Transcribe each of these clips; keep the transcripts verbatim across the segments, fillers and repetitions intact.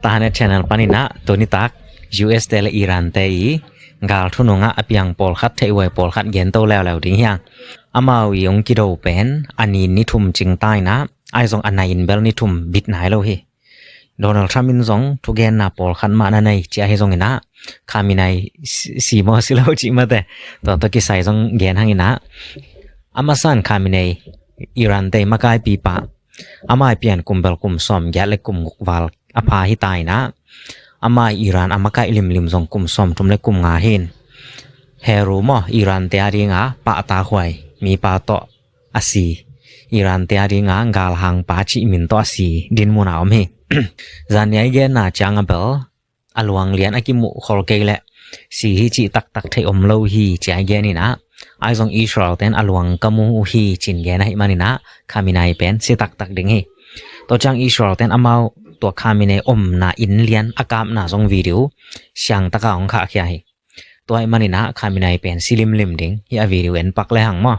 Tahanet channel panin ah tuni tak U S te le Iran te i gal thunung ah a piang pawlkhat, theih huai pawlkhat gen to leuleu ding hi hang. Amau i hong kido pen a nin ni thum cing ta in ah, ahi zong a nai in bel ni thum bit nai lo hi. Donald Trump in zong thugenna pawlkhat mah na nei ci ahi zongin ah, Khamenei si, si maw si lo cih mate, tua tawh kisai zong gen hang in ah. A masa in Khamenei, Iran te makaipipa, amah i pian kum bel kum sawm giat le kum guk val a pha hi ta in ah, amah i Iran a makaih limlim zong kum sawm thum le kum nga hi in. Heru maw, Iran te a ding a pahtak huai mipa tawh a si, Iran te a ding a galhangpa cih min tawh a si dinmun a om hi. Zan ni a i genna ciang a bel a luang lian a kimuh khol kei leh si hi cih taktak theih om lo hi ci a i gen in ah, ahi zong Israel ten a luang ka mu uh hi ci in gen ahih manin ah, Khamenei pen si taktak ding hi. Tua ciang Israel ten amau tua Khamenei omna inn lian a kapna zong video siang taka hong khahkhia hi. Tua ahih manin ah Khamenei pen si limlim ding hi. A video en pak le hang maw.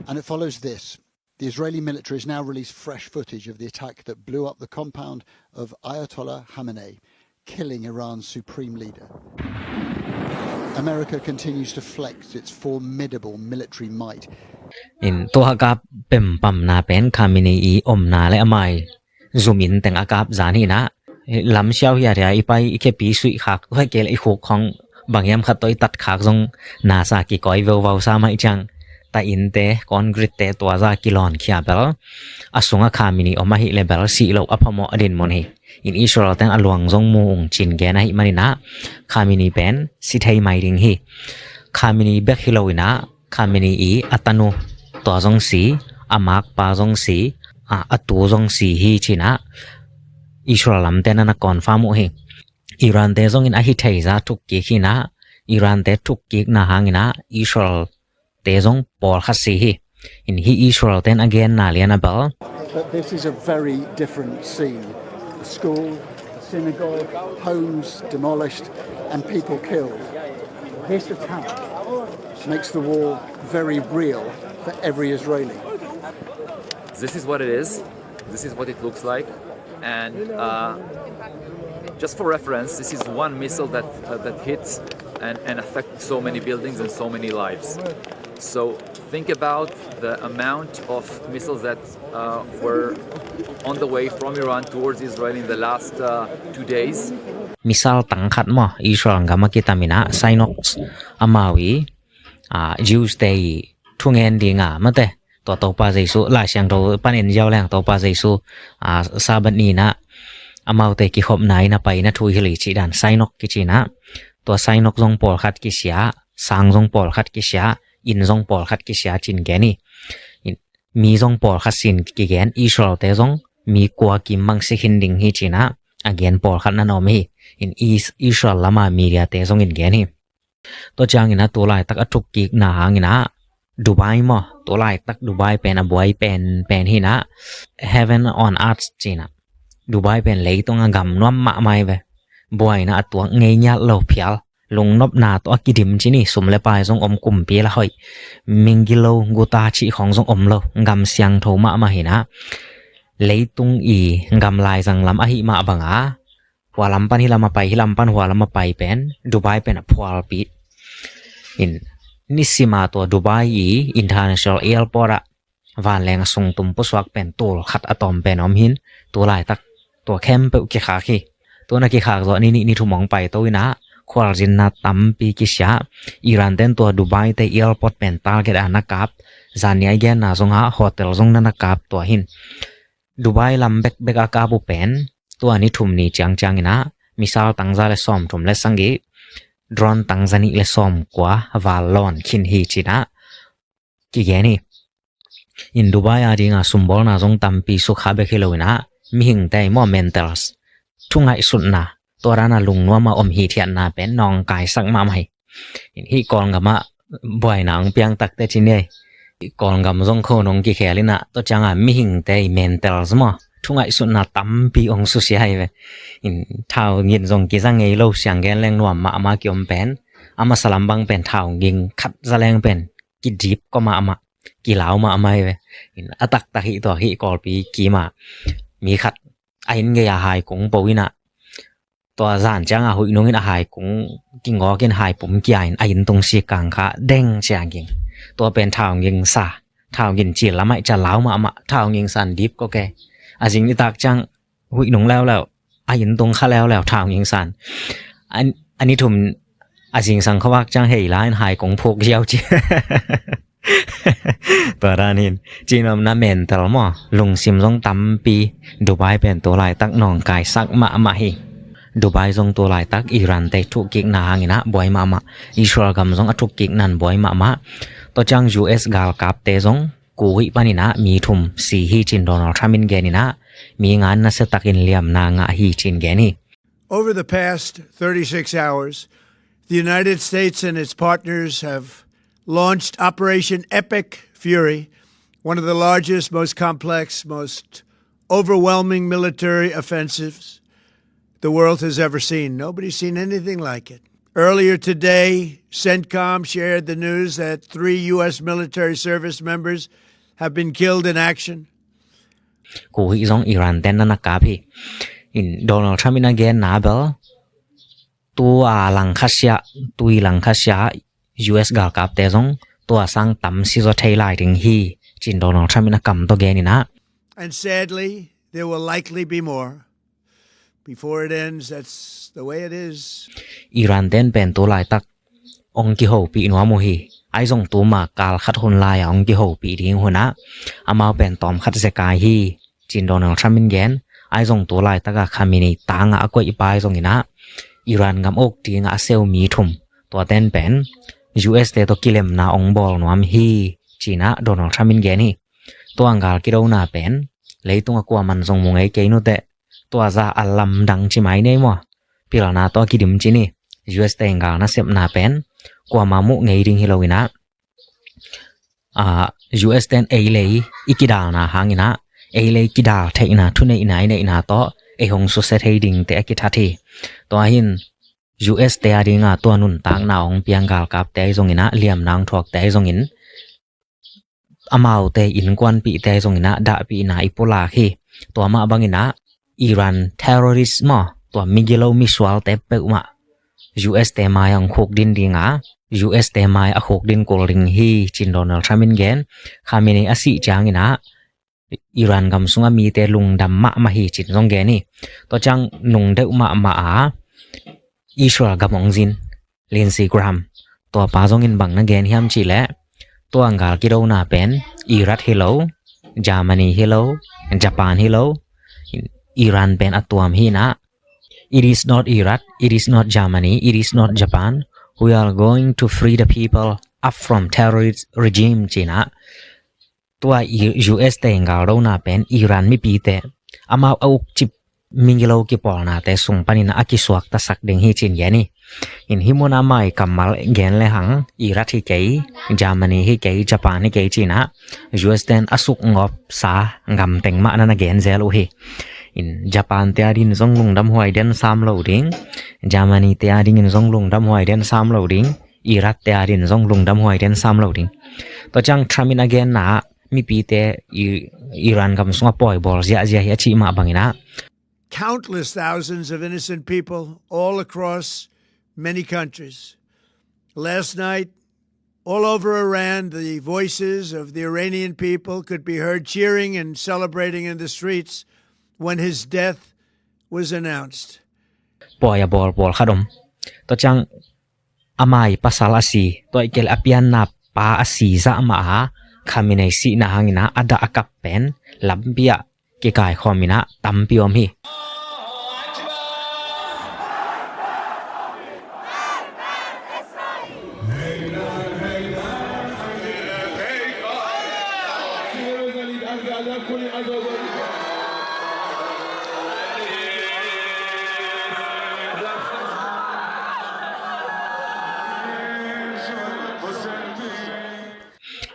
And it follows this. The Israeli military has now released fresh footage of the attack that blew up the compound of Ayatollah Khamenei, killing Iran's supreme leader. America continues to flex its formidable military might. In tua a kap pempamna pen Khamenei i omna le amah i zum inn teng a kap zan hi in ah, lam siau hiathiat i pai i khepi suih khak, huai kei le i khuk khong bang hiam khat tawh i tat khak zong nasa kikawi veuvau sa mah i ciang, ta innte, concrete te tua za kilawngkhia bel a sungah Khamenei om ahih le bel sih loh a phamawh a dinmun hi. In Israel ten a luang zong mu ung ci in gen ahih manin ah, Khamenei pen si thei mai ding hi. Khamenei bek hi lo in ah, Khamenei i a tanu tua zong si, a makpa zong si, a, a tu zong si hi ci in ah Israel lamte na na confirm uh hi. Iran te zongin a hi thei za thukkik hi in ah, Iran te thukkikna hangin ah Israel te zong pawlkhat si hi. In hih Israel ten a genna lian a bel. But this is a very different scene. A school, a synagogue, homes demolished and people killed. This attack makes the war very real for every Israeli. This is what it is. This is what it looks like. And uh, just for reference, this is one missile that, uh, that hits and, and affects so many buildings and so many lives. So think about the amount of missiles that uh, were on the way from Iran towards Israel in the last uh, two days. Missile tang khat maw, Israel gam a kitam in ah, Sinox amau i, ah, Jews te i thungen ding a mate, tua Topa Jesu, Lai Siangtho pan en ziau leng Topa Jesu, ah, Sabbath ni in ah amaute kikhopna in a pai in a thu i hilh hi cih dan Sinox kici in ah, tua Sinox zong pawlkhat kisia, sang zong pawlkhat kisia, inn zong pawlkhat kisia ci in gen hi. In, mi zong pawlkhat sin kigen, Israel te zong mi kua kim bang si khin ding hi ci in ah a gen pawlkhat na na om hi. In Is-, Israel lama media te zong in gen hi. Tua ciangin ah tu laitak a thukkikna hangin ah Dubai maw, tu laitak Dubai pen a buai pen pen hi in ah, heaven on earth ci in ah, Dubai pen leitung a gam nuam mahmah hi ve. Buaina a tuak ngei ngiat lo phial, lungnopna tawh a kidim ci ni, sum le pai zong om, kumpi la hoih, minggilo guta cih khong zong om lo, gam siangtho mahmah hi in ah, leitung i gam laizang lam ahih mah bang a, hua lam pan hih lam a pai, hih lam pan hua lam a pai pen Dubai pen a phualpi. In nisima tua Dubai i international airport ah vanleng a sungtum pusuak pen tul khat a tawm pen om hi in, tu laitak tua khempeuh kikhak hi. Tua na kikhak zawh ni nih ni thum hong pai to in ah, khualzinna tampi kisia. Iran ten tua Dubai te airport pen target a na kap, zan ni a i genna zong ah hotel zong na na kap tua hi in. Dubai lam bekbek a kap uh pen tua ni thum ni ciangciang in ah missile tangza le sawmthum le sagih, drone tangza nih le sawmkua val lawn khin hi ci in ah kigen hi. In Dubai a ding a sumbawlna zong tampi sukha bek hi lo in ah, mihingte i maw, mentals, thu ngaihsutna, tua dan a lungnuam a om hithiatna pen nawngkaisak mahmah hi. In hih Kawlgam ah buaina hong piang tak teh ci ni ei, Kawlgam zong khonung kikhel inah, tua ciangah mihingte i mental zong maw, thungaihsutna tampi hong susia hi ve. In thau gin zong kiza ngei lo, siang gen leng nuam mahmah kiom pen, a masa lam bang pen thau ging khat za leng pen kidip kua mahmah, kilau mahmah hi ve. In a taktak hih tua hih Kawlpi kimah mi khat a inn gei-a hai kung po inah, tua zan ciangah huih nungin a hai kung kingawkin hai pum kia in a inn tung sik kang kha deng ciang ging. Tua pen thau ging sa, thau gin cil lam aih ca lau mahmah, thau ging san dip kua ke. A zing nitak ciang huih nung leuleu, a inn tung kha leuleu, thau ging san. A ni thum a zingsang khuavak ciang hei la in hai kung phuk ziau ci. Tua dan hin, cinomna mental maw, lungsim zong tampi. Dubai pen tu laitak nawngkaisak mahmah hi. Dubai zong tu laitak Iran te thukkikna hanginah buai mahmah. Israel gam zong a thukkiknan buai mahmah. Tua ciang U S galkapte zong Kuwait paninah mi thum si hi cin Donald Trump in geninah, mi nga in nasiatakin liamna ngah hi cin gen hi. Over the past thirty-six hours, the United States and its partners have launched Operation Epic Fury, one of the largest, most complex, most overwhelming military offensives the world has ever seen. Nobody's seen anything like it. Earlier today, CENTCOM shared the news that three U S military service members have been killed in action. Kuwait zong Iran ten na na kap hi. In Donald Trump in a genna bel, tua langkhasia, tui langkhasia U S galkapte zong tua sang tam sizaw thei lai ding hi cin Donald Trump in a kam tawh geninah. And sadly, there will likely be more. Before it ends, that's the way it is. Iran ten pen tu laitak ong kihopih nuam uh hi. Ai zong tuma kal khat hun lai-a ong kihopih ding hunah, amau pen tawm khat zekai hi cin Donald Trump in gen. Ai zong tu laitaka Khamenei tangah a koih pai zonginah, Iran gam uk dingah a seu mi thum, tua ten pen U S te tawh kilemna ong bawl nuam hi cinah Donald Trump in gen hi. Tua gal kidona pen leitunga kuaman zong mu ngei kei nuteh, tua za a lamdang ci mai nei maw. Pilna tawh a kidim ci ni. U S te gal nasepna pen kuama muh ngei ding hi loinah, U S ten ei lei i kidalna hanginah, ei lei kidal theihna, thuneihna i neihna tawh ei hong susia thei dingte a kithat hi. Tua hin U S te a dinga tua nuntakna ong piang galkapte ahi zonginah, liamna ong thuakte ahi zongin, amaute innkuanpihte ahi zonginah dahpihna i pulak hi. Tua mah banginah Iran terrorist maw, tua migilo misualte peuhmah U S te mai a ong khukdin dinga, U S te mai a khukdin kul ding hi cin Donald Trump in gen. Khamenei a sih cianginah Iran gam sunga mite lungdam mahmah hi cin zong gen hi. Tua ciang nungdeuh mahmah a Israel gam ong zin, Lindsey Graham, tua pa zongin bang na gen hiam cihleh, tua gal kidona pen Iraq hi lo, Germany hi lo, Japan hi lo, Iran pen a tuam hinah, it is not Iraq, it is not Germany, it is not Japan. We are going to free the people up from terrorist regime cinah. Tua U S te galdona pen Iran mipite amau a ukcip migilo kipawlnate sung panin a kisuaktasak ding hi cin gen hi. In hih munah mai kammal gen lehang Iraq hi kei, Germany hi kei, Japan hi kei cinah U S ten a sukngawpsa gamteng mah na na gen zel uh hi. In Japan te a dingin zong lungdamhuai den sam lo ding, Germany te a dingin zong lungdamhuai den sam lo ding, Iraq te a dingin zong lungdamhuai den sam lo ding. Tua ciang Trump in a genna mipite Iran gam sungah pawi bawl ziahziah hi a cih mah banginah, countless thousands of innocent people all across many countries. Last night, all over Iran, the voices of the Iranian people could be heard cheering and celebrating in the streets when his death was announced. Pawi a bawl pawlkhat om. Tua ciang amai pasal a si, tua i kei le a pianna pa a si zah mah a Khamenei sihna hanginah a dah a kap pen lampi ah kikaikhawm inah tampi om hi.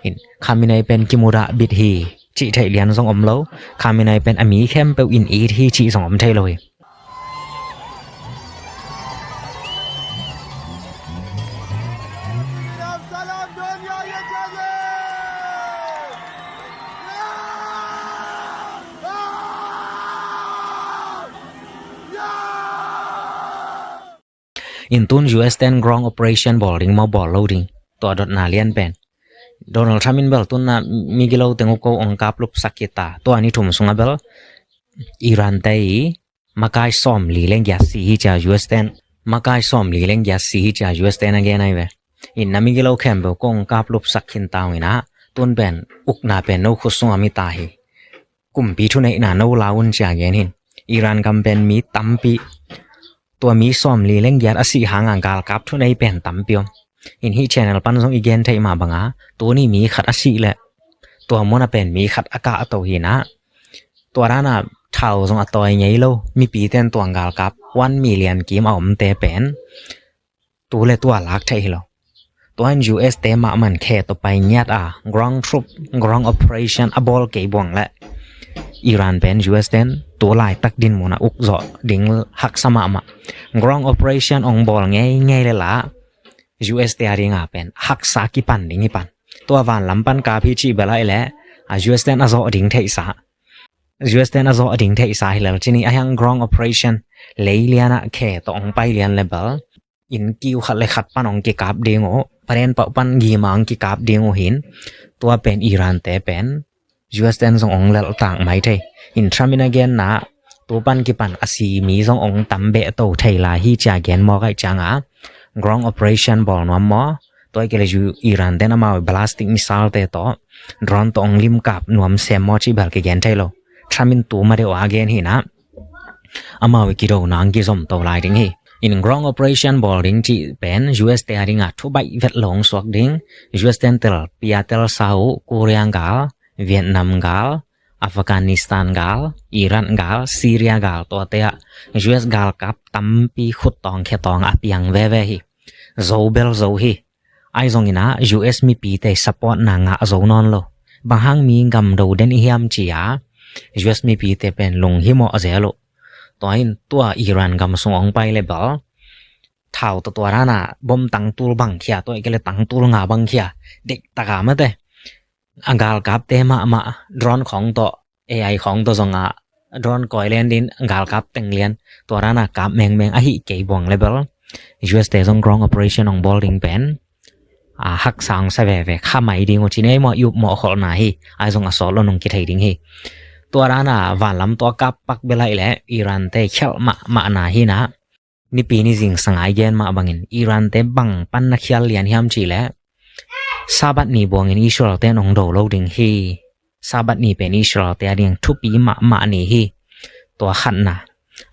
In Khamenei pen kimudah bit hi cih theih lian zong om lo. Khamenei pen a mi khempeuh in it hi cih zong om thei lo hi. In tun U S ten ground operation bawl ding maw, bawl lo ding? Tua dotna lian pen Donald Trump in bel tunna migilo teng uh ko ong kap lupsak hi ta. Tua ni thum sunga bel Iran te i makai sawm li leng giat si hi cia U S ten. Makai sawm li leng giat si hi cia U S ten a gen ai ve. In na migilo khempeuh ko ong kap lupsak khin ta uh inah tun pen ukna pen no khut sunga mi ta hi. Kumpi thuneihna no la un cia gen hin. Iran gam pen mi tampi, tua mi sawm li leng giat a sih hanga galkap thunei pen tampi om. In hih channel pan zong i gen theih mah banga tuni mi khat a sih leh tua muna pen mi khat a kah a to hinah tua dana thau zong a tawi ngei lo mipi ten tua galkap one million kim a omte pen tu le tua lak theih hi lo. Tua in U S te mahmah in khe tawh pai ngiat a ground troop, ground operation a bawl kei buang le Iran pen U S ten tu laitak din muna uk zawh ding haksa mahmah. Ground operation ong bawl ngei ngei le la U S te a dinga pen haksa kipan ding hi pan. Tua vanlam pan kap hi cih bel ahi le a U S ten a zawh ding theihsa, U S ten a zawh ding theihsa hi lel cini a hiang ground operation lei lianah khe tawh ong pai lian le bel in kiu khat le khat pan ong kikap ding uh, paren pauh pan gima ong kikap ding uh hin tua pen Iran te pen U S ten zong ong leltak mai thei. In Trump in a genna tu pan kipan a si mi zong ong tam beh to thei lai hi cia gen mawk aih cianga ground operation bawl nuam maw? Tua i kei le Iran ten amau ballistic missile te tawh drone tawh ong limkap nuam sem maw cih bel kigen thei lo. Trump in tu ma deuh a gen hinah amau i kidona ang kizom to lai ding hi. In ground operation bawl ding cih pen U S te a dinga thu baih vet lo ong suak ding. U S ten tel pia tel sa uh Korea gal, Vietnam gal, Afghanistan gal, Iran gal, Syria gal tuate ah U S galkap tampi khut tawng khe tawng a piang veve hi. Zo bel zo hi. Ahi zongin ah U S mipite support na ngah zo nawn lo. Bang hang mi gam do den i hiam ci-a U S mipite pen lunghimawh zel uh. Tua in tua Iran gam sung ong pai le bel thau tawh tua dana bom tangtul bang khia, tua i kei le tangtul nga bang khia, deih taka mate. A galkapte mahmah drone khawng tawh, A I khawng tawh zongah drone kawi len din galkap teng lian tua dana kap mengmeng ahi kei buang le bel U S te zong ground operation ong bawl ding pen a haksa ong sa veve kha mai ding uh ci nei maw, i upmawh kholhna hi. Ahi zong a sawt lo nong kithei ding hi. Tua dana vanlam tua kap pak bel ahi le Iran te khelh mahmahna hinah nipi ni zingsang a i gen mah bangin Iran te bang pan na khial lian hiam ci le Sabbath ni buangin Israel te nong do lo ding hi. Sabbath ni pen Israel te a ding thupi mahmah ni hi. Tua khatna.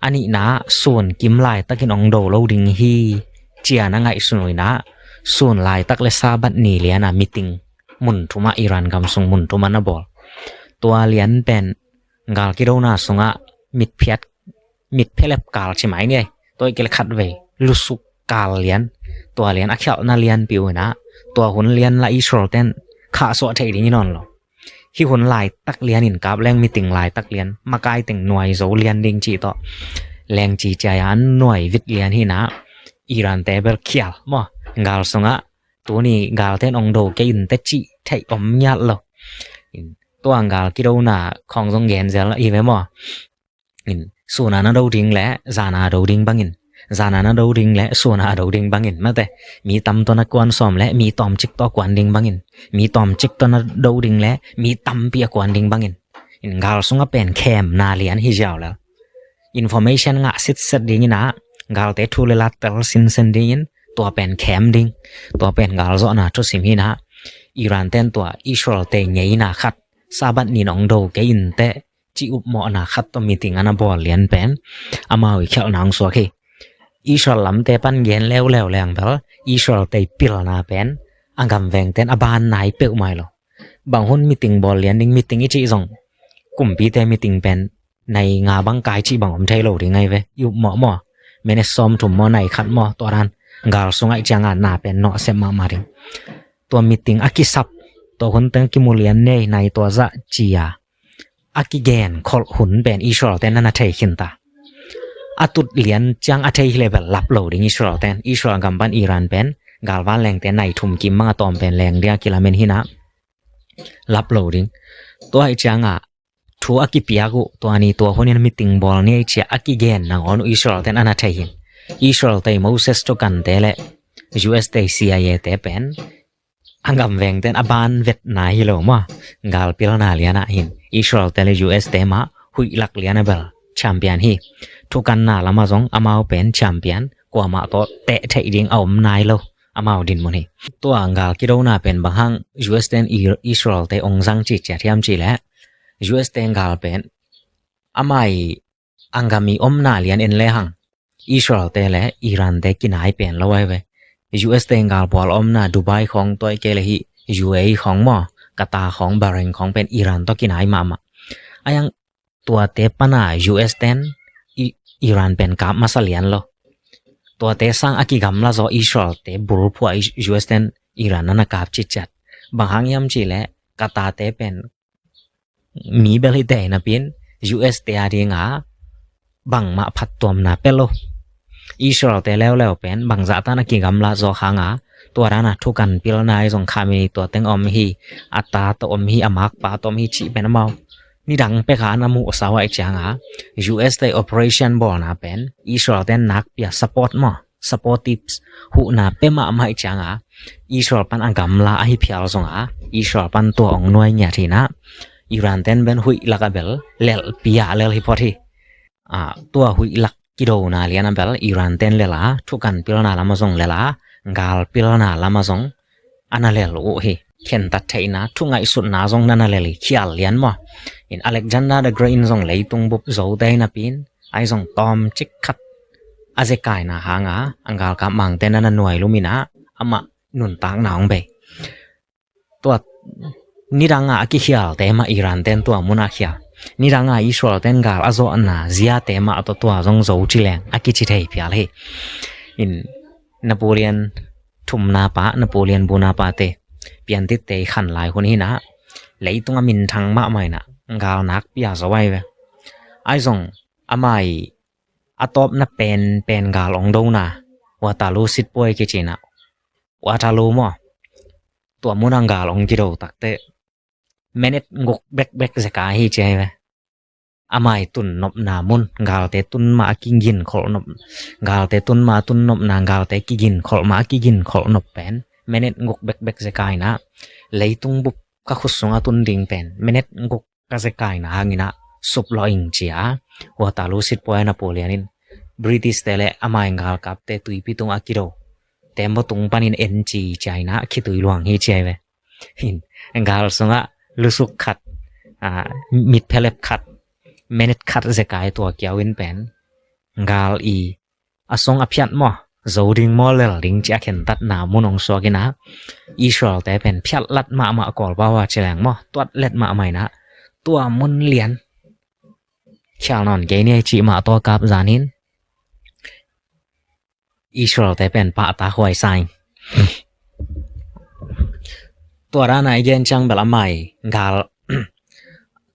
A nihna sun kim laitakin ong do lo ding hi. Cia na ngaihsun uh inah sun laitak le Sabbath ni liana meeting mun thumah Iran gam sung mun thumah na bawl. Tua lian pen gal kidona sungah mitphiat mitphelep kal ci mai ni ei. Tua i kei le khatvei lusuk kal lian, tua lian a khialhna lianpi uh inah tua hun lian la Israel ten khahsuah theih ding i nawn lo. Hih hun laitak lian in kap leng meeting laitak lian makai teng nuai zo lian ding cih tawh leng ci ciai an nuai vit lian hinah Iran te bel khial maw? Gal sungah tuni gal ten ong do kei in te cih theih om ngiat lo. Tua gal kidona khawng zong gen zel i ve maw? In suna na do ding le zana do ding bangin, zana na do ding le suna do ding bangin mate. Mi tam tawh na kuan sawm le mi tawmcik tawh kuan ding bangin, mi tawmcik tawh na do ding le mi tampi a kuan ding bangin. In gal sunga pen khemna lian hi ziau le information ngah sitset ding inah galte thu le la tel sinsen dingin tua pen khem ding. Tua pen gal zawhna thusim hinah Iran ten tua Israel te ngeina khat Sabbath ni nong do kei in te ci upmawhna khat tawh meeting ana bawl lian pen amau i khialhna ong suak hi. Israel lamte pan gen leuleu leng bel Israel te i pilna pen a gam vengten a ban nai peuhmah lo. Bang hun meeting bawl lian ding meeting i cih zong kumpite meeting pen nai nga bang kai cih bang om thei lo ding ahi ve. I upmawh maw, minute sawm thum maw, nai khat maw, tua dan gal sung aih cianga na pen nawhsep mahmah ding. Tua meeting a kisap tua hun teng kimu lian nei nai tua zah ci-a a kigen kholh hun pen Israel ten na na thei khin ta. A tut lian ciang a thei hi le bel lap lo ding Israel ten. Israel gam pan Iran pen galvan lengte nai thum kim mang a tawm pen leng dia kilamen hi na, lap lo ding. Tua hi ciangah thu a kipiak uh, tua ni tua hunin meeting bawl ni ei ci-a a kigen nangawn uh Israel ten a na thei hi. Israel tei Moses thukante le U S tei C I A te pen a gam veng ten a ban vetna hi lo maw. Gal pilna lianah hin Israel te le U S te mah huih lak lian a bel champion hi. Thukanna lamah zong amau pen champion, kuamah tawh teh theih ding a om nai lo amau dinmun hi. Tua gal kidona pen bang hang U S ten I- Israel te ong zang ci ciat hiam ci le, U S te gal pen amai anggami omna lian en le hang Israel te le Iran te kinai pen lo ai ve. U S te gal bual omna Dubai khong tuai ke le hi U A E khong maw, Qatar khong, Bahrain khong pen Iran tawh kinai mahmah. Ayang tuate pana U S ten I- Iran pen kap masa lian lo. Tuate sang a kigamla zaw Israel te bulphuah U S ten Iran na na kap citciat. Bang hang hiam ci le Qatar te pen mi bel hi tei napin U S te a dinga bangmah phattuamna pe lo. Israel te leuleu pen bangzah tan a kigamla zaw hanga tua dana thukan pilna i zong Khamenei tua teng om hi, a ta tawh om hi, a makpa tawh om hi cih pen amau nidang peka na muhsa huai cianga U S te operation bawlna pen Israel ten nakpia support maw, supportive huhna pe mahmah hi cianga Israel pan a gamla ahi phial zonga Israel pan tua ong nuai ngiat hinah Iran ten ben huih laka bel lelh pia lel hi phot hi. Ah, tua huih lak kidona liana bel Iran ten lela thukan pilna lama zong lela gal pilna lama zong ana lel uh hi. Khentat theihna thungaihsutna zong nana lel hi khial lian maw. In Alexander the Great in zong leitung bup zote hi napin ai zong tawm cik khat a zekaina hanga a galkap mangte nana nuai luminah amah nuntakna hong bei. Tua nidanga a kikhialte mah Iran ten tua muna khial. Nidanga Israel ten gal a zawhna ziate mah tawh tua zong zo cileng a kici thei phial hi. In Napoleon thumna pa, Napoleon buna pate piantitte i khan lai hun hinah leitung a minthang mahmah inah gal nakpia zo ai ve. Ai zong amai a tawpna pen pen gal ong dona Waterloo sitpuai kicinah Waterloo maw. Tua munang gal ong kido takte menet nguk bekbek zeka hi ci ai ve. Amai tun nopna mun galte tun mah a kigin kholh nop, galte tun mah a tun nopna galte kigin kholh mah a kigin kholh nop pen menet nguk bekbek zeka inah leitung bup ka khut sunga tun ding pen menet nguk ka zekaina hanginah sup lawh ing cia Waterloo sitpuai Napoleon in British te le amai galkapte tuipi tunga kido tembaw tung panin en ci ciainah khitui luang hi ci ai ve. Hin gal sungah lusuk khat, ah, mitphelep khat, menet khat zekai tua kiau in pen gal i a song a phiat maw, zo ding maw lel ding ci a khentatna mun ong suak inah Israel te pen phiat lat mahmah kawlpau a cileng maw, tuat let mahmah inah tua mun lian khial nawn kei ni cih mah tua kap zanin Israel te pen pahtak huai sa ing. Tua dana i gen ciang bel amai gal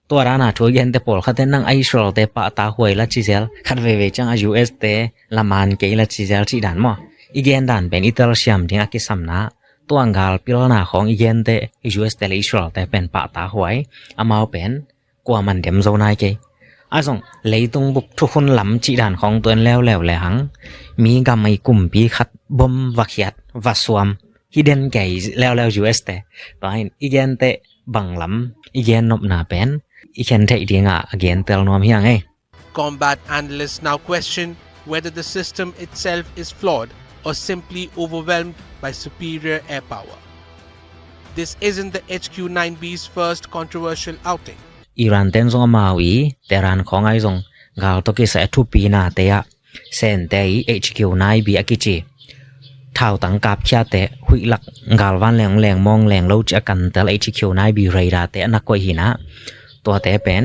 tua dana thu i gente pawlkhatte nang a Israel te pahtak huai la cizel khat veivei ciang a U S te laman kei la cizel cih dan maw. I gen dan pen i telsiam ding a kisamna tua gal pilna khawng i gente U S te le Israel te pen pahtak huai. Amau pen kuaman dem zo nai kei. A zong leitung bup thukhun lam cih dan khawng tuan leuleu le hang mi gam i kumpi khat bom va khiat va suam hi den kei leuleu U S te. Tua hin i gente bang lam i gen nopna pen i khen theih dinga a gen tel nuam hiang ei. Combat analysts now question whether the system itself is flawed or simply overwhelmed by superior air power. This isn't the H Q nine B's first controversial outing. Iran ten zong amau i Tehran khawng ai zong gal tawh kisai a thupina te ah Sente i H Q nine B a kici thautang kapkhiate huihlak galvan leng leng mawng leng lo ci a kantel H Q nine B radar te a na koih hinah tuate pen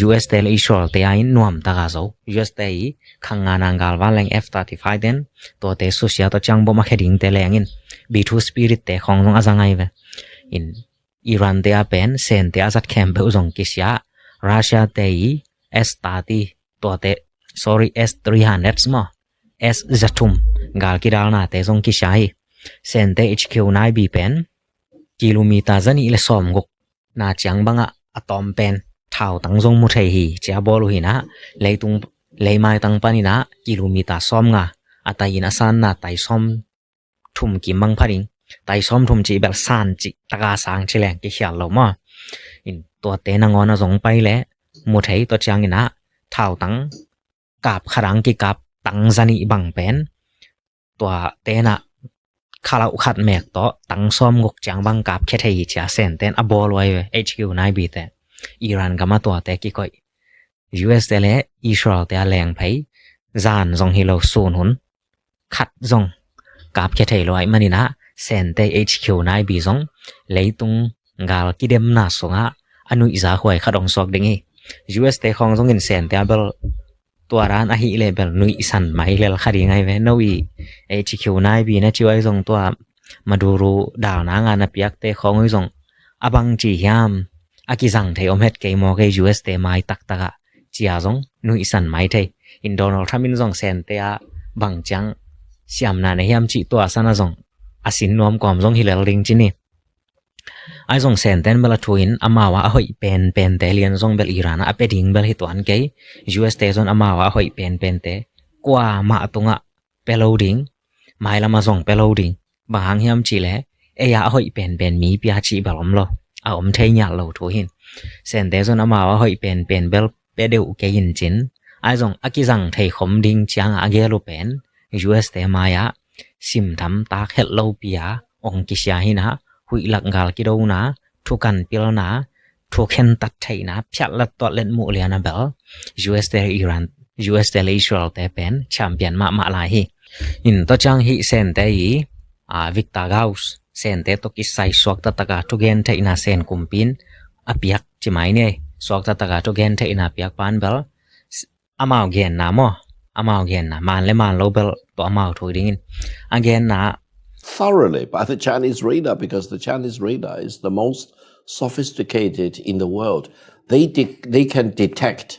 U S te le Israel te a in nuamtaka zo. U S te i khang ngana galvan leng F thirty-five ten tuate susia tawh ciang bom a khia dingte lengin B two Spirit te khawng zong a za ngai ve. In Iran te a pen Sente a zat khempeuh zong kisia. Russia te i S thirty tuate, sorry, S three hundred maw, S za thum gal kidalnate zong kisia hi. Sente H Q nine B pen kilometer zanih le sawmguk na ciang bangah a tawm pen thautang zong mu thei hi, ci a bawl uh hi na. Leitung, leimaitang panin ah kilometer sawmnga, a tai in a sanna tai sawm thum kim bang pha ding. Tai sawm thum cih bel san cih taka sang ci leng kikhial lo maw. In tuate nangawn a zong pai le mu thei. Tua ciangin ah thautang kap khat ang kikap tang zanih bang pen tuate na khalauh khat mek tawh tang sawmguk ciang bang kap khia thei hi, ci a Sente'n a bawl uh ahi ve, H Q nine B te. Iran gam a tuate kikoih. U S te le Israel te a leng phei, zan zong hi lo, sun hun khat zong kap khia thei lo ahih manin ah Sente H Q nine B zong leitung gal kidemna sungah a nuihza huai khat hong suak ding hi. U S te khawng zongin Sente a bel tua dan ahih leh bel nuihsan mai lel kha ding ahi ve. No i H Q nine B na ci uh ahi zong, tua Maduro dalna nga na piakte khawng uh zong a bang ci hiam, a kizang thei om het kei maw kei U S te mai taktak ah, ci a zong nuihsan mai thei. In Donald Trump in zong Sente a bang ciang siamna nei hiam cih tua san a zong a sin nuam kawm zong hi lel ding ci ni. Ahi zong Sente'n bel a thu in amau a a hoih penpente lian zong bel Iran ah a pia ding bel hi tuan kei. U S te zong amau a a hoih penpente kuamah tungah pia lo ding, mailam ah zong pia lo ding. Bang hang hiam cih leh ei a a hoih penpen mi pia cih bel om lo, a om thei ngiat lo thu hi. Sente zong amau a a hoih penpen bel pia deuh kei in cin. Ahi zong a kizang thei khom ding ciang a gel uh pen U S te mai ah simtham tak het lopi a hong kisia hi na. Huih lak gal kidona, thukan pilna, thukhen tat theihna, phiat lat tuat let muh lian a bel U S te le Iran, U S te le Israel te pen champion mahmah lai hi. In tua ciang hih Sente i, a, Victor Gauss, Sente tawh kisai suakta taka thugen theihna Sen kumpi in a piak ci mai ni. Suakta taka thugen theihna piak pan bel amau genna maw, amau genna, man le man lo bel tua amau thu dingin a genna. Thoroughly by the Chinese radar, because the Chinese radar is the most sophisticated in the world. They de- they can detect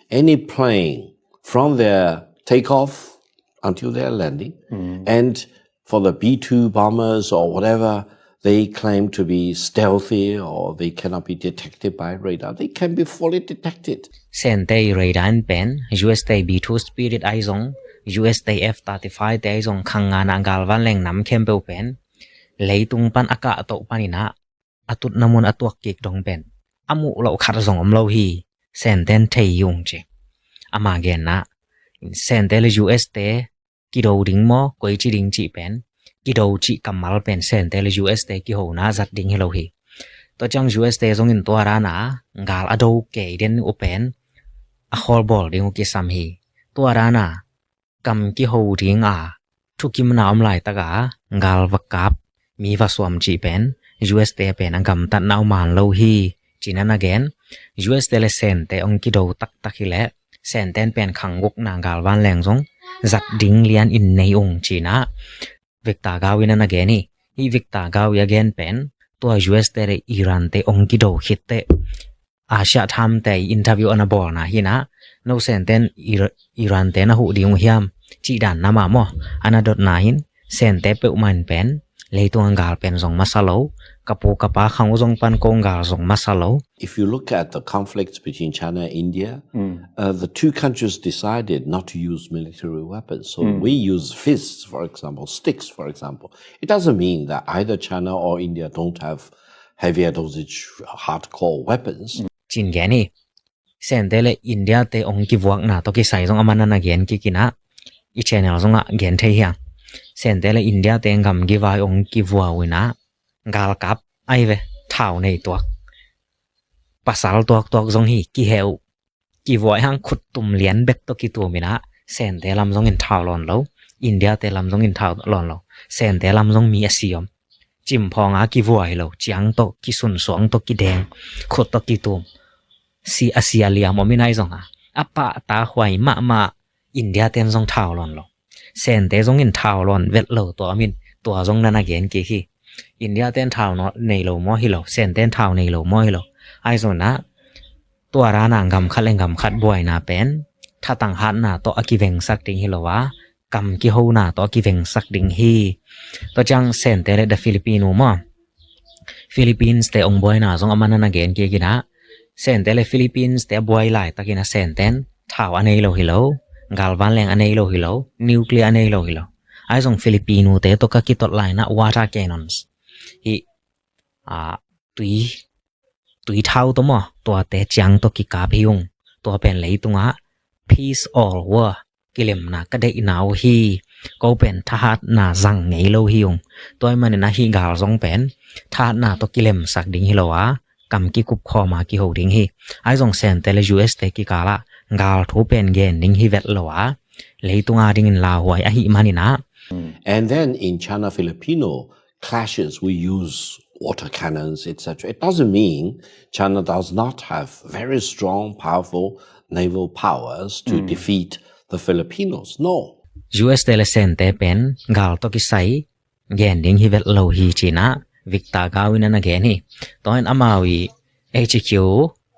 any plane from their takeoff until their landing, mm, and for the B two bombers or whatever they claim to be stealthy or they cannot be detected by radar, they can be fully detected. Sente i radar in pen U S te B two Spirit ahi zong, U S te F thirty-five te ahi zong, khang ngana galvan leng nam khempeuh pen leitung pan a kah toh panin ah a tutna mun a tuak kik dong pen a muh loh khat zong om lo hi. Sente'n thei ung ci. Ama genna, Sente le U S te kido ding maw, koi ci ding cih pen, kido cih kammal pen Sente le U S te kihona zat ding hi lo hi. Tua ciang U S te zongin tua dana gal a do kei den uh pen a khawlbawl ding uh kisam hi. Tua dana kam kiho dinga thukimna om laitaka gal va kap, mi va suam cih pen U S te pen a gamtatna uh man lo hi, ci-in a na gen. U S te le Sente hong kido taktak hileh Sente'n pen khang gukna galvan leng zong zat ding lian in nei ung, ci-in ah Victor Gau in a na gen hi. Hih Victor Gau i a gen pen tua U S te le Iran te hong kido khit teh Asia Times te interview a na bawlna hi-in ah, no Sente'n Ir- Iran te na huh ding uh hiam, cih dan na mah maw, a na dotna hi-in, Sente peuhmah in pen leitung a gal pen zong masa lo, ka pu ka pa khang uh zong pan kong gal zong masa lo. If you look at the conflict between China and India, mm, uh, the two countries decided not to use military weapons. So, mm, we use fists, for example, sticks, for example. It doesn't mean that either China or India don't have heavier dosage hardcore weapons. Ci-in gen hi. Sente le India te hong kivuakna tawh kisai zong a man a na gen kik in ah, i channel zongah gen thei hi hang. Sente le India te gamgi vai hong kivua uh in ah, galkap ahi ve, thau nei tuak, pasal tuaktuak zong hi, kiheu, kivua hi hang, khuttum lian bek tawh kitum in ah, Sente lam zongin thau lawn lo, India te lam zongin thau lawn lo. Sente lam zong mi a si om, cimphawng a kivua hi lo, ciang tawh kisun, suang tawh kideng, khut tawh kitum, si a si a liam om in ahi zong a, a pahtak huai mahmah India te'n zong thau lawn lo. Sente zongin thau lawn vet lo tua om in, tua zong na na gen kik hi. India ten thau no-, nei lo maw hi lo, Sen ten thau nei lo maw hi lo. Ahi zongin ah tua dan a gam khat le gam khat buaina pen thatang hatna tawh a kivengsak ding hi lo a, kam kihona tawh a kivengsak ding hi. Tua ciang Sente le the Filipino maw, Philippines te ong buaina zong a man a na gen kik in ah, Sente le Philippines te a buai laitakin ah Senten thau a nei lo hi lo, galvan leng a nei lo hi lo, nuclear a nei lo hi lo. Ahi zong Filipino te tawh ka kitot lai in ah water cannons hi, a, tui, tui thau tawh maw, tuate ciang tawh kikap hi ung. Tua pen leitungah peace or war, kilemna ka deihna uh hi. Ko pen thahatna zang ngei lo hi ung. Tua ahih manin ah hih gal zong pen thahatna tawh kilemsak ding hi lo a, kam kikup khawm a kiho ding hi. Ahi zong Sente le U S te kikal ah gal thu pen gen ding hi vet lo a, leitung a dingin lauhuai ahih manin ah. And then in China Filipino clashes, we use water cannons, et cetera. It doesn't mean China does not have very strong, powerful naval powers to defeat the Filipinos. No. U S te le Sente pen gal tawh kisai gen ding hi vet lo hi ci-in ah Victor Gao in a na gen hi. Tua in amau i H Q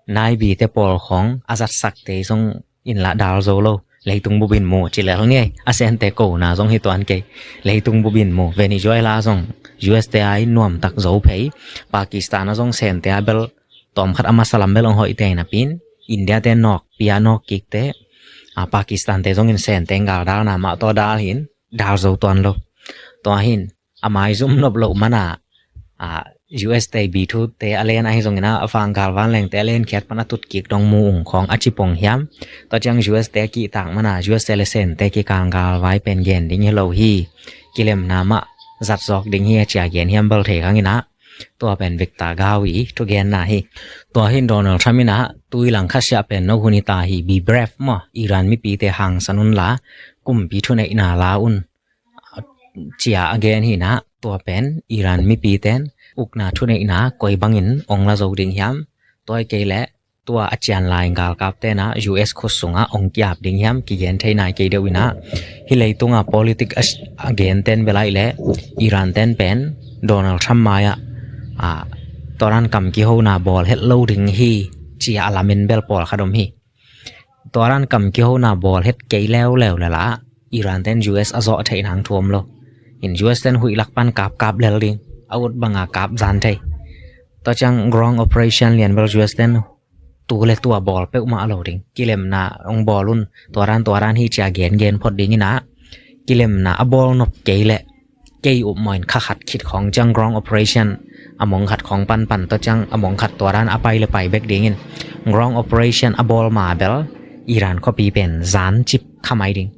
naibi te pawl khawng a zatsakte zong in lah dal zo lo. Leitung bupin mu ci lel ni ei. A Sente kona zong hi tuan kei. Leitung bupin mu. Venezuela zong U S te a i nuamtak zo phei. Pakistan a zong Sente a bel tawmkhat a masa lam bel ong hoih te napi-in, India te nawkpi a nawk kikte, a, Pakistan te zongin Sente gal dalna mah tawh dal hi-in, dal zo tuan lo. Tua hi-in a maizum nop loh man a, a, U S te B two te a len ahi zongin ah, a fang galvan lengte a len khiat pan a tut kik dong mu ung khawng a ci pong hiam? Tua ciang U S te a kihtak man a, U S te le Sente kikal galvai pen gen ding hi lo hi. Kilemna mah zat zawk ding hi a ci a gen hiam bel thei kha ing ah. Tua pen Victor Gao i thugenna hi. Tua hi-in Donald Trump in ah, tui lang kha siah pen no hun hi ta hi, be brave maw, Iran mipite hangsan un la, kumpi thuneihna la un, ci a a gen hi-in ah, tua pen Iran mipite'n ukna thuneihna koi bangin ong la zo ding hiam? Tua hi kei leh tua a cian lai galkapte'n ah U S khut sungah ong ki-ap ding hiam, kigen thei nai kei deuh in ah. Hih leitung a politic a, a gente'n bel ahih leh Iran te'n pen Donald Trump mai-ah, a, tua dan kam kihona bawl het lo ding hi, ci a lamin bel pawlkhat om hi. Tua dan kam kihona bawl het kei leuleu leh lah Iran te'n U S a zawh theih nang thu om lo. In U S te'n huih lak pan kap kap lel ding, a ut banga kap zan thei. Tua ciang ground operation lian bel U S te'n tu le tua bawl peuhmah lo ding. Kilemna ong bawl un, tua dan tua dan hi ci a gen gen phot ding in ah. Kilemna a bawl nop kei leh, kei upmawh in kha khat khit khawng ciang ground operation a mong khat khawng panpan, tua ciang a mong khat tua dan a pai le pai bek dingin, ground operation a bawl ma bel Iran khuapi pen zan cip kha mai ding.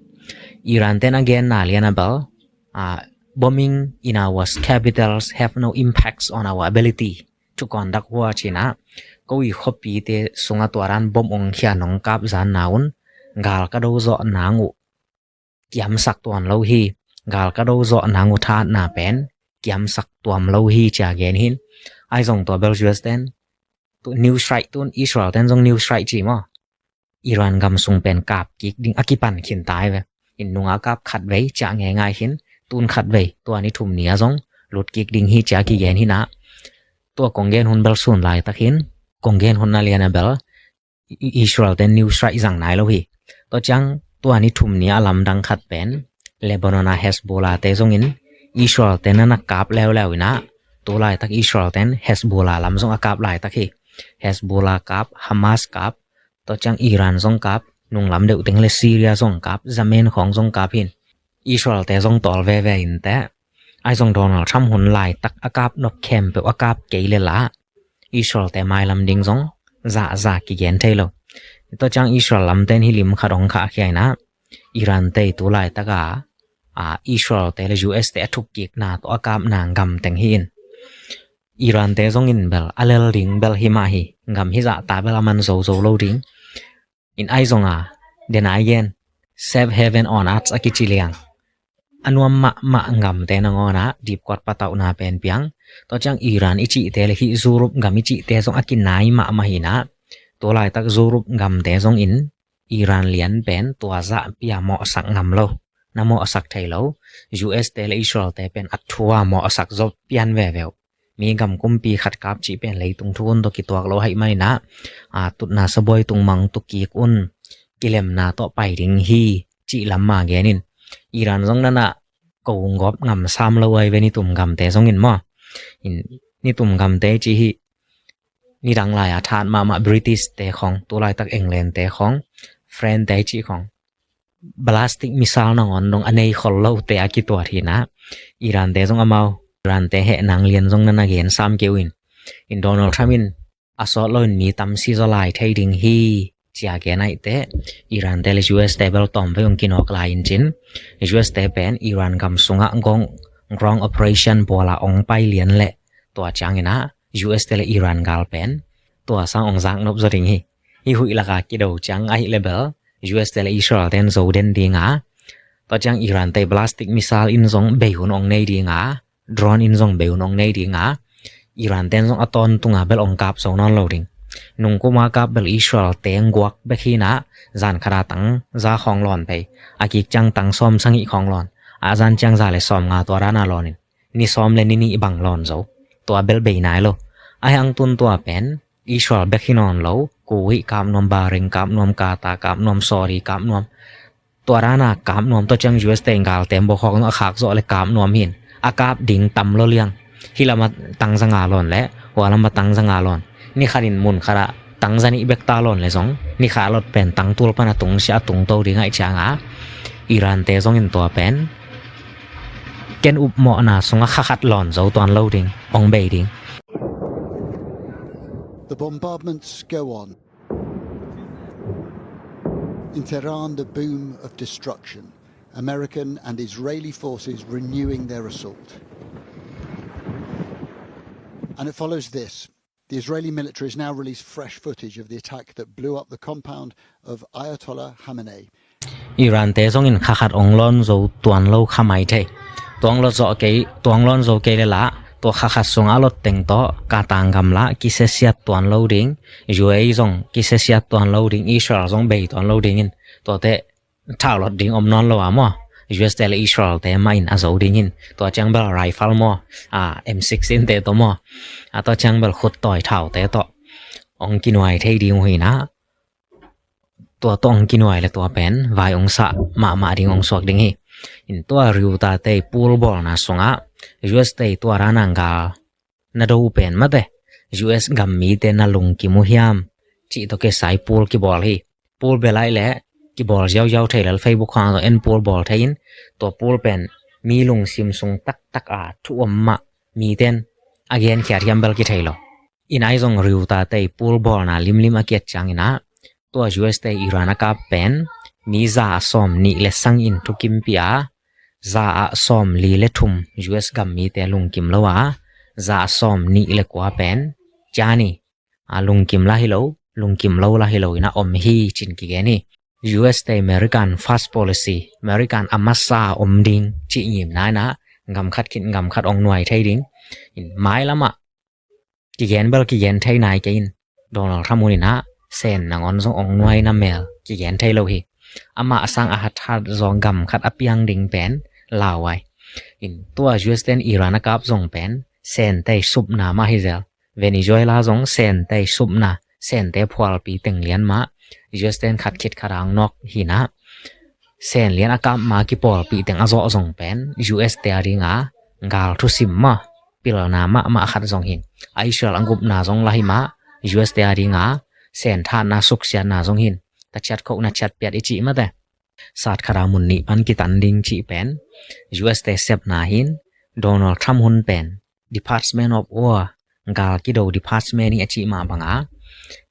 Iran te'n a genna lian a bel, a, bombing in our capitals have no impacts on our ability to conduct war ci-in ah, ko i khuapite sungah tua dan bom ong khia nong kap zanna un gal ka do zawh nang uh kiamsak tuan lo hi. Gal ka do zawh nang uh thahatna pen kiamsak tuam lo hi ci a gen hi-in. Ahi zong tua bel U S te'n, tu news strike, tun Israel te'n zong news strike ci maw, Iran gam sung pen kap kik ding a kipan khin ta hi ve. In nunga kap khat vei ci a ngeingai hi-in, tun khat vei, tua ni thum ni a zong lut kik ding hi ci a kigen hi-in ah. Tua kong gen hun bel sun laitak hi-in, kong gen hun na lian a bel I-, Israel te'n news strike zang nai lo hi. Tua ciang tua ni thum ni a lamdang khat pen Lebanon a Hezbollah te zongin Israel te'n a na kap leuleu in ah, tu laitak Israel te'n Hezbollah lam zong a kap laitak hi. Hezbollah kap, Hamas kap, tua ciang Iran zong kap, nunglam deuh teng le Syria zong kap, Yemen khawng zong kap hi-in. Israel te zong tawl veve inteh. Ahi zong Donald Trump hun laitak a kap nop khempeuh a kap kei le lah Israel te mailam ding zong zahzah kigen thei lo. Tua ciang Israel lamte'n hih lim khat ong khahkhia in ah, Iran te tu laitak a, a, Israel te le U S te a thukkikna tawh a kapna gam teng hi-in. Iran te zongin bel a lel ding bel hi mah hi, gam hizah ta bel a man zozo lo ding. In ahi zong a, den a i gen, safe haven on earth a kici liang, a nuam mahmah gamte nangawn ah dipkuat patauhna pen piang. Tua ciang Iran i cihte le hih Europe gam i cihte zong a kinai mahmah hi-in ah, tu laitak Europe gamte zongin Iran lian pen tua zah pia mawhsak ngam lo. na mawh a sak thei lo. U S te le Israel te pen a thu a mawh a sak zo pian veve uh. Mi gam kumpi khat kap cih pen leitung thu hun tawh kituak lo ahih manin ah, a, tutna sabuai tung mang tu kik un, kilemna tawh pai ding hi cih lam mah gen in. Iran zong na na ko gawp ngam sam lo ai ve, nitum gamte zong in maw. In, nitum gamte cih hi, nidang lai a that mahmah British te khawng, tu laitak England te khawng, France te cih khawng, ballistic missile nangawn dong a nei khol lote a kituat hi in ah, Iran te zong amau, Iran te heh nang lian zong na na gen sam kei uh in. In, Donald Trump in a sawt loin mi tam si zaw lai thei ding hi ci a gen ahih teh, Iran te le U S te bel tawm vei hong kinawk lai in cin, U S te pen Iran gam sungah gong ground operation bawl a hong pai lian leh, tua ciangin ah U S te le Iran gal pen tua sang hong zak nop zaw ding hi. Hih huih lak a kido ciang ahih leh bel U S te le Israel ten zo den ding a, tua ciang Iran te ballistic missile in zong bei hun hong nei ding a, drone in zong bei hun hong nei ding a, Iran ten zong a tawntung a bel hong kap zo nawn lo ding. Nungkum a kap bel Israel te guak bek hi in ah, zan khat a tang za khawng lawn phei, a kik ciang tang sawm sagih khawng lawn, a zan ciang za le sawm nga tua dan a lawn in, ni sawm le ni nih bang lawn zo. Tua bel bei nai lo. Ahih hang tun tua pen Israel bek hi nawn lo, Kuwait kap nuam, Bahrain kap nuam, Qatar kap nuam, Saudi kap nuam, tua dan a kap nuam, tua ciang U S te in gal tem bawkhawk nuam, a khak zawh le kap nuam hi in, a kap ding tam lo liang. Hih lam a tang za nga lawn le hua lam a tang za nga lawn, ni khat in mun khat ah tang za nih bek ta lawn le zong, ni khat a lot pen tang tul pan a tung sia, a tung to ding ahih ciang a, Iran te zong in tua pen ken upmawhna sungah kha khat lawn zo tuan lo ding, hong bei ding. The bombardments go on. In Tehran, the boom of destruction. American and Israeli forces renewing their assault. And it follows this. The Israeli military has now released fresh footage of the attack that blew up the compound of Ayatollah Khamenei. Iran te zong in kha khat hong lawn zo tuan lo kha mai thei. Tua hong lawn zo kei, tua hong lawn zo kei le lah, tua kha khat sungah a lot teng tawh Qatar gam lah kisiasiat tuan lo ding, U A E zong kisiasiat tuan lo ding, Israel zong bei tuan lo ding in, tuate thaulot ding om nawn lo a maw. U S te le Israel te mah in a zo ding in, tua ciang bel rifle maw, a, M sixteen te tawh maw, a, tua ciang bel khut tawi thaute tawh hong kinuai thei ding uh hi in ah, tua tawh hong kinuai le tua pen vai hong sah mahmah ding, hong suak ding hi. In, tua riu tate i pul bawlna sungah U S te i tua dan a gal na do uh pen mate, U S gam mite na lungkim uh hiam cih tawh kisai pul kibawl hi. Pul bel ahih leh kibawl ziauziau thei lel, Facebook khawng ah en pul bawl thei in, tua pul pen mi lungsim sung taktak a thu om mah mite in a genkhiat hiam bel kithei lo. In, ahi zong riu tate i pul bawlna limlim a kiat ciangin ah, tua U S te Iran a kap pen mi za a sawm nih le sagih in thukimpih a, za a sawm li le thum U S gam mite lungkim lo a, za a sawm nih le kua pen ciani, a, lungkim la hi lo, lungkim lo la hi lo in a om hi cin kigen hi. U S te American first policy, American a masa om ding cih ngimna in ah, gam khat khit gam khat hong nuai thei ding. In, mailam ah kigen bel kigen thei nai kei in, Donald Trump hun in ah Sen nangawn zong hong nuaina mel kigen thei lo hi. Amah a sang a hathat zaw gam khat a piang ding pen lau ai. In, tua U S ten Iran a kap zong pen Sente i supna mah hi zel. Venezuela zong Sente i supna, Sente phualpi teng lian mah U S ten khat khit khat a hong nawk hi in ah, Sen lian a kap ma kipawlpih teng a zawh zong pen U S te a ding a gal thusim mah, pilna mahmah khat zong hi in, a, Israel a gupna zong la hi mah, U S te a ding a Sen thatna suksiatna zong hi in, ta ciat khokna ciat piat i cih mate, sat khat a mun nih pan kitan ding cih pen U S te sepna hi in, Donald Trump hun pen Department of War, gal kido department hi a cih mah bang a,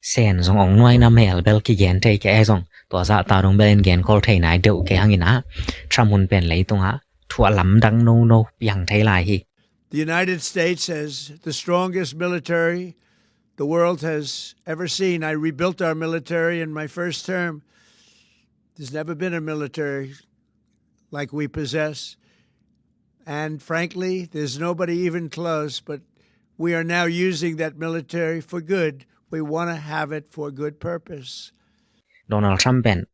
Sen zong hong nuaina mel bel kigen thei kei, ahi zong tua zahta dong bel in genkhol thei nai deuh kei hang in ah, Trump hun pen leitung ah thu a lamdang nono piang thei lai hi. The United States has the strongest military the world has ever seen. I rebuilt our military in my first term. There's never been a military like we possess. And frankly, there's nobody even close, but we are now using that military for good. We want to have it for a good purpose. Donald Trump pen,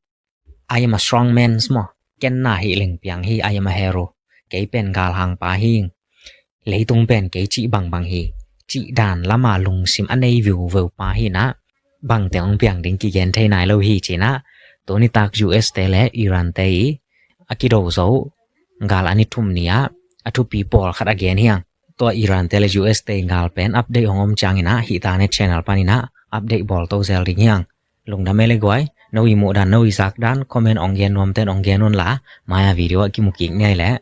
"I am a strong man" maw, Ken na hi leng piang hi, I am a hero. Kei pen galhang pa hi. Leitung pen kei cih bangbang hi, cih dan lama lungsim a nei viuveu pa hi na. Bangte hong piang ding kigen thei nai lo hi ci na. Tuni tak U S te le Iran te i a kido zo gal a ni thum ni-ah a thupi pawlkhat a gen hiang. Tua Iran te le U S te gal pen update hong om ciangin ah hih ta ne channel panin ah update bawl to zel ding hiang. Lungdam e le guai, no i muh dan, no i zak dan comment hong gen nuam ten hong gen un la, mai-a video ah kimu kik ni ei leh.